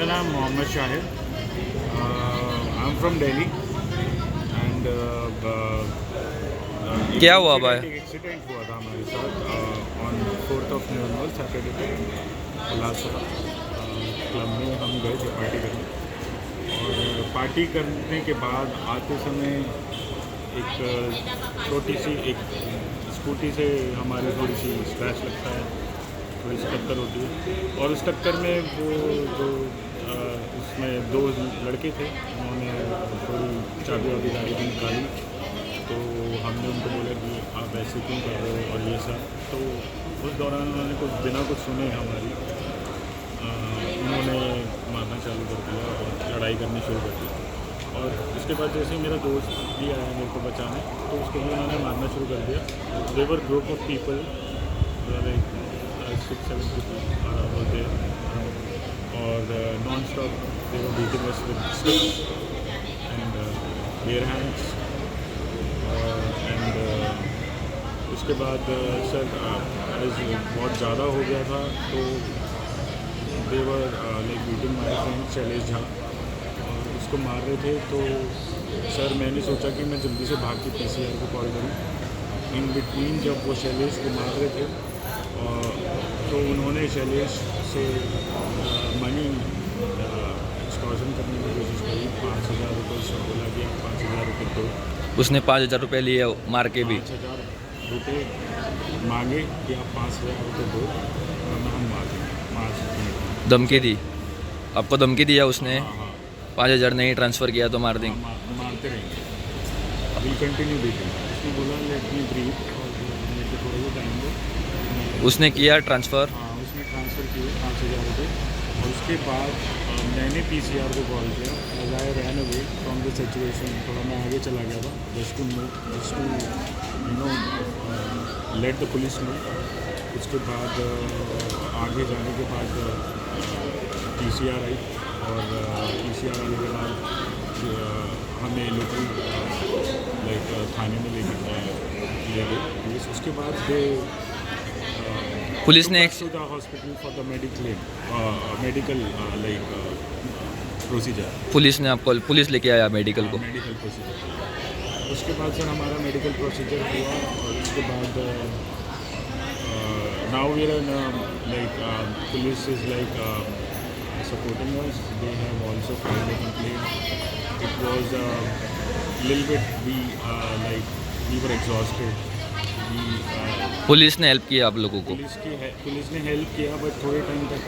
मेरा नाम Mohammad Shahid. I am from Delhi and क्या हुआ भाई? एक एक्सीडेंट हुआ था हमारे साथ on 4th of November, Saturday pay थलासा club में हम गए थे पार्टी करने और पार्टी करने के बाद आते समय एक छोटी सी एक स्कूटी से हमारी थोड़ी सी स्क्रैच लगता है, थोड़ी सी टक्कर होती है और उस टक्कर में वो जो उसमें दो लड़के थे, उन्होंने थोड़ी चाबी वाबी गाड़ी की निकाली, तो हमने उनको बोला कि आप ऐसे क्यों कर रहे हो और ये सब। तो उस दौरान उन्होंने कुछ बिना कुछ सुने हमारी उन्होंने मारना चालू कर दिया और लड़ाई करनी शुरू कर दी। और उसके बाद जैसे ही मेरा दोस्त भी आया मेरे को बचाने, तो उसको भी उन्होंने मारना शुरू कर दिया। There were group of people, like six seven people were there Aur non stop they were beating us with sticks and bare hands and उसके बाद सर, एज बहुत ज़्यादा हो गया था, तो they were like beating my friend Shailesh Jha और उसको मार रहे थे। तो सर, मैंने सोचा कि मैं जल्दी से भाग के पीसीआर को कॉल करूँ। इन बिटवीन जब वो शैलेश को मार रहे थे और तो उन्होंने शैलेश से मनी एक्सटॉर्शन करने की कोशिश करी, 5,000 रुपये से बोला कि आप 5,000 रुपये दो। उसने 5,000 रुपये लिए मार के भी? 5,000 रुपये मांगे कि आप 5,000 रुपये दो, वरना हम मार देंगे 5 मिनट में। धमकी दी आपको? धमकी दिया उसने? हाँ। 5,000 नहीं ट्रांसफ़र किया तो मार देंगे? मारते रहेंगे, will continue beating. उसने बोला, let me breathe और मेरे को थोड़ा सा टाइम दो उसने किया ट्रांसफ़र? हाँ, उसने ट्रांसफ़र किए 5,000 रुपये और उसके बाद मैंने पीसीआर को कॉल किया as I ran away from the situation। थोड़ा मैं आगे चला गया था just to let the police know। उसके बाद आगे जाने के बाद पीसीआर आई और पीसीआर आने के बाद हमें लोकल लाइक थाने में लेके ले गए पुलिस। उसके बाद दे पुलिस ने to the hospital for the medical like procedure। Police ने आपको, पुलिस लेके आया मेडिकल को? Medical procedure. उसके बाद सर, हमारा मेडिकल प्रोसीजर हुआ और उसके बाद now we are like police is like supporting us। they have also filed a complaint। it was a little bit we like we were exhausted, we police ने help किया आप लोगों को? Police ने help Kia, but थोड़े time Tak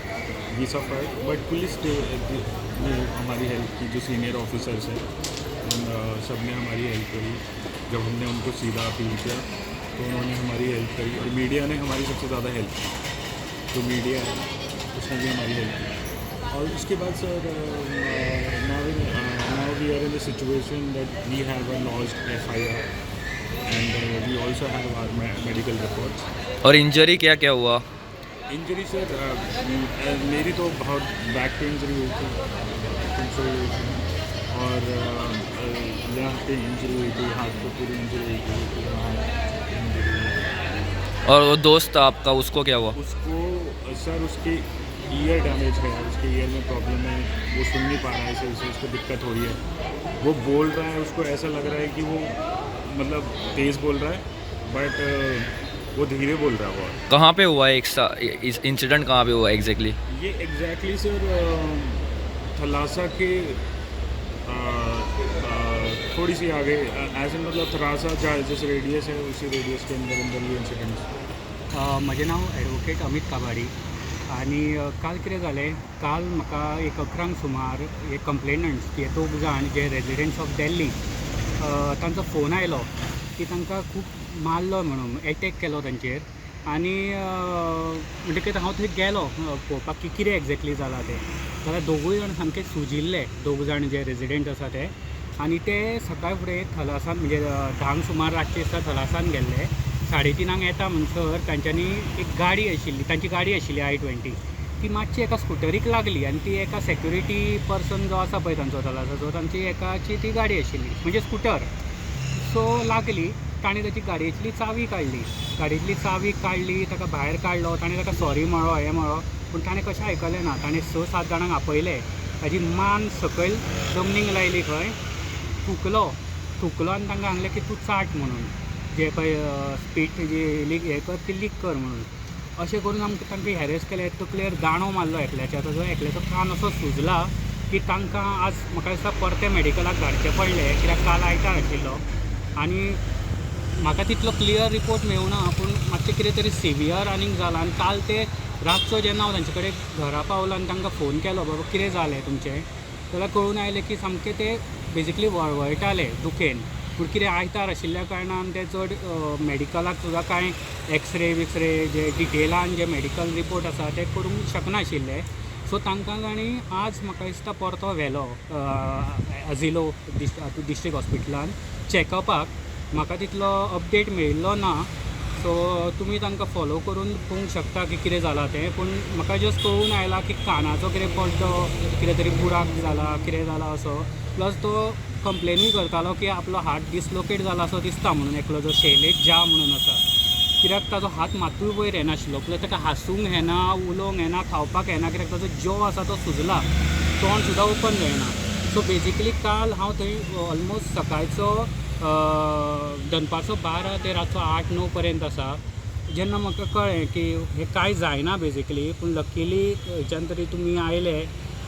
we suffered, but police ने हमारी help की। जो senior officers हैं, उन सब ने हमारी हेल्प करी। जब हमने उनको सीधा अपील किया तो उन्होंने हमारी हेल्प करी और मीडिया ने हमारी सबसे ज़्यादा हेल्प की। जो मीडिया है, उसने भी हमारी हेल्प की और उसके बाद sir, now we are in the situation that we have a lodged FIR and we also have our medical reports। Aur injury क्या क्या हुआ? इंजरी सर, मेरी तो बहुत बैक पे इंजरी हुई थी, तुमसे हुई थी और यहाँ पे इंजरी हुई थी, हाथ पे पूरी इंजरी हुई थी, पूरा हाथ इंजरी हुई थी। और वो दोस्त आपका, उसको क्या हुआ? उसको सर, उसके ईयर डैमेज है, उसके ईयर में प्रॉब्लम है। वो सुन नहीं पा रहा है सही से, उसको दिक्कत हो रही है। वो बोल रहा है, उसको ऐसा लग रहा है कि वो मतलब तेज़ बोल रहा है, बट वो धीरे बोल रहा है बहुत। कहाँ पे हुआ है इस इंसिडेंट, कहाँ पे हुआ एग्जैक्टली? ये एग्जैक्टली सर, थलासा के थोड़ी सी आगे, एज इन मतलब थलासा जिस रेडियस है, उसी रेडियस के अंदर अंदर ये इंसिडेंट्स। म्हजें नांव एडवोकेट अमीत काबाडी आनी काल कितें जालें, काल म्हाका एक 11 सुमार एक कंप्लेनंट्स, हे दोग जाण जे रेजिडंट्स ऑफ दिल्ली, तांचो फोन आयलो की तांकां खूब मारलो म्हणून, एटॅक केलो तांचेर। आनी म्हणटकीच हांव थंय गेलो पळोवपाक की कितें एग्जॅक्टली जालां तें। जाल्यार दोगूय जाण सामके सुजिल्ले, दोग जाण जे रेजिडंट आसा ते। आनी ते सकाळ फुडें थलासान, म्हणजे 10 सुमार रातचे दिसता थलासान गेल्ले। 3:30 येता म्हणसर तांच्यांनी एक गाडी आशिल्ली, तांची गाडी आशिल्ली i20, ती मातशी एका स्कुटरीक लागली आनी ती एका सेक्युरिटी पर्सन जो आसा पळय तांचो थलासाचो, तांची एकाची ती गाडी आशिल्ली, म्हणजे स्कुटर, सो लागली। ताणें ताची गाडयेंतली चावी काडली, गाडयेंतली चावी काडली, ताका भायर काडलो। ताणें ताका सॉरी म्हळो, हें म्हळो, पूण ताणें कशें आयकलें ना। ताणें स सात जाणांक आपयले। ताजी मान सकयल जमनीक लायली खंय, थुकलो थुकलो आनी तांकां सांगलें की तूं चाट म्हणून, जे पळय स्पीट जी लीक हें कर ती लीक कर म्हणून. अशें करून आमकां तांकां हॅरेस केले. तकलेर दांडो मारलो एकल्याच्या, ताजो एकल्याचो कान असो सुजला की तांकां आज म्हाका दिसता परतें मॅडिकलाक धाडचें पडलें, कित्याक काल आयतार आशिल्लो आनी म्हाका तितलो क्लियर रिपोर्ट मेळुना, पूण मातशें कितें तरी सिवियर आनीक जालां. आनी काल ते रातचो जेन्ना हांव तांचे कडेन घरा पावलो आनी तांकां फोन केलो, बाबा कितें जालें तुमचें, जाल्यार कळून आयलें की सामकें ते बेजिकली वळवळटाले दुखेन. पूण कितें आयतार आशिल्ल्या कारणान ते चड मॅडिकलाक सुद्दां कांय एक्सरे विक्सरे जे डिटेलान जे मॅडिकल रिपोर्ट आसा ते करूंक शकनाशिल्ले. सो तांकां तांणी आज म्हाका दिसता परतो व्हेलो अजिलो डिस्ट्रिक्ट हॉस्पिटलान चॅकअपाक. म्हाका तितलो अपडेट मेळिल्लो ना, सो तुमी तांकां फॉलो करून पळोवंक शकता की कितें जालां तें. पूण म्हाका जस्ट कळून आयलां की कानाचो कितें पड्डो कितें तरी बुराक जाला, कितें जाला असो. प्लस तो कंप्लेनूय करतालो की आपलो हात डिसलोकेट जाला असो दिसता म्हणून, एकलो जो शैलेश झा म्हणून आसा, कित्याक ताजो हात मात्तूय वयर येनाशिल्लो. प्लस ताका हांसूंक येना, उलोवंक येना, खावपाक येना, कित्याक ताजो जो आसा तो सुजला, तोंड सुद्दां ओपन जायना. सो बेजिकली काल हांव थंय ऑलमोस्ट सकाळचो दनपारचो 12 ते रातचो 8-9 पर्यंत आसा जेन्ना म्हाका कळ्ळें की हें कांय जायना बेजिकली. पूण लकीली खंयच्यान तरी तुमी आयले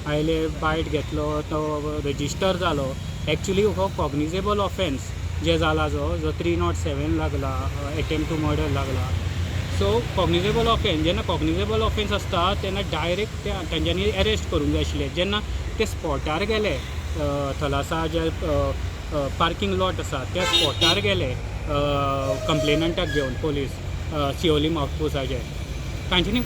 आयले बायट घेतलो, तो रजिस्टर जालो. एक्चुली हो कॉग्निजेबल ऑफेन्स जे जाला, जो जो 307 लागला, एटेम्प्ट टू मर्डर लागला. सो कॉग्निजेबल ऑफेन्स, जेन्ना कॉग्निजेबल ऑफेन्स आसता तेन्ना डायरेक्ट ते तांच्यांनी एरेस्ट करूंक जाय आशिल्लें. जेन्ना ते स्पॉटार गेले, थलासा जे पार्कींग लॉट आसा त्या स्पॉटार गेले कंप्लेनंटाक घेवन पोलीस सिओलीम आउटपोस्टाचे, तांच्यांनी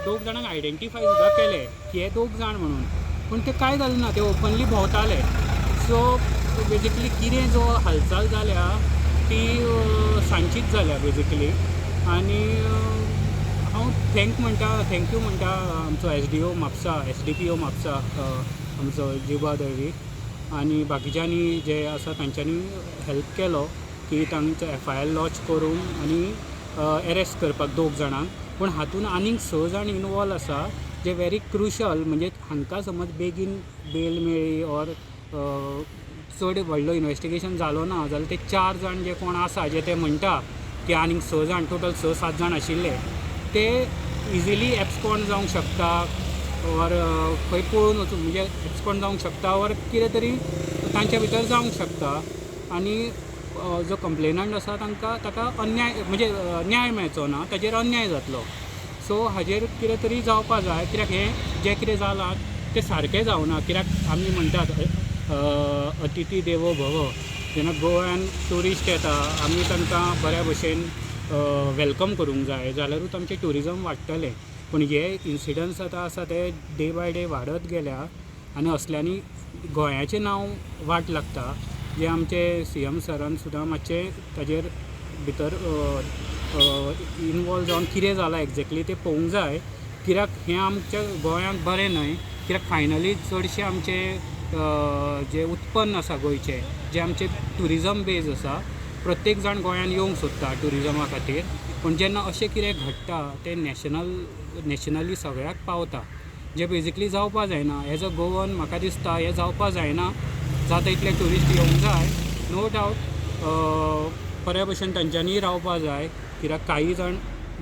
दोग जाणांक आयडेंटिफाय सुद्दां केले की हे दोग जाण म्हणून, पूण ते कांय जालें ना, ते ओपनली भोंवताले. सो बेजिकली कितें जो हालचाल जाल्या ती सांजचीच जाल्या बेजिकली. आनी हांव thank you म्हणटा आमचो SDO Mapusa, SDPO Mapusa आमचो जिबा दळवी आनी बाकीच्यांनी जे आसा तांच्यांनी हेल्प केलो की तांचो FIR launch करून आनी एरेस्ट करपाक दोग जाणांक. पूण हातून आनीक 6 जाण इनवॉल्व आसा जे वेरी क्रुशल, म्हणजे हांकां समज बेगीन बेल मेळ्ळी ऑर चड व्हडलो इन्वेस्टिगेशन जालो ना जाल्यार ते 4 जाण जे कोण आसा जे ते म्हणटा की आनीक 6 जाण, टोटल 6-7 जाण आशिल्ले, ते इजिली एब्सकॉन्ड जावंक शकता ऑर खंय पळून वचूं, म्हणजे एब्सकॉन्ड जावंक शकता ऑर कितें तरी तांच्या भितर जावंक शकता. आनी जो कंप्लेनंट आसा तांकां ताका अन्याय म्हणजे न्याय मेळचो ना, ताजेर अन्याय जातलो. सो हाजेर कितें तरी जावपा जाय, कित्याक हें जें कितें जालां तें सारकें जावना. कित्याक आमी म्हणटात अतिथी देवो भव, जेन्ना गोव्यान ट्युरिस्ट येता आमी तांकां बऱ्या भशेन welcome करूंक जाय, जाल्यारूच आमचें ट्युरिजम वाडटलें. पूण हे इन्सिडंट्स आतां आसा ते डे बाय डे वाडत गेल्या आनी असल्यांनी गोंयाचें नांव वाट लागता. जे आमचे CM सरान सुद्दां मातशें ताजेर भितर इनवॉल्व जावन कितें जालां एक्जेक्टली तें पळोवंक जाय, कित्याक हें आमच्या गोंयांक बरें न्हय. कित्याक फायनली चडशे आमचे जे उत्पन्न आसा गोंयचें, जें आमचें ट्युरिजम बेज आसा, प्रत्येक जाण गोंयान येवंक सोदता ट्युरिजमा खातीर. पूण जेन्ना अशें कितें घडटा तें नॅशनली सगळ्याक पावता, जें बेजिकली जावपा जायना. एज अ गोवन म्हाका दिसता हें जावपा जायना, जाता इतले ट्युरिस्ट येवंक जाय, नो डावट बऱ्या भशेन तांच्यांनी रावपा जाय, कित्याक कांय जाण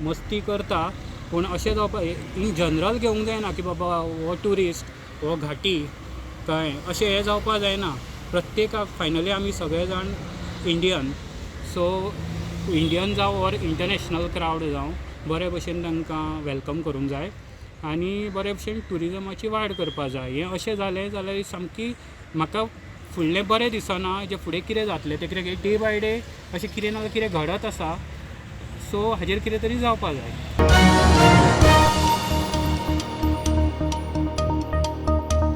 मस्ती करता, पूण अशें जावपा इन जनरल घेवंक जायना की बाबा हो ट्युरिस्ट हो घाटी कळ्ळें, अशें हें जावपा जायना. प्रत्येकाक फायनली आमी सगळे जाण इंडियन, सो इंडियन जावं ऑर इंटरनॅशनल क्रावड जावं, बरे भशेन तांकां welcome करूंक जाय आनी बरे भशेन ट्युरिजमाची वाड करपा जाय. हें अशें जालें जाल्यार सामकी म्हाका फुडलें बरें दिसना, जें फुडें कितें जातलें तें, कित्याक डे बाय डे अशें कितें ना कितें घडत आसा. सो हाजेर कितें तरी जावपा जाय.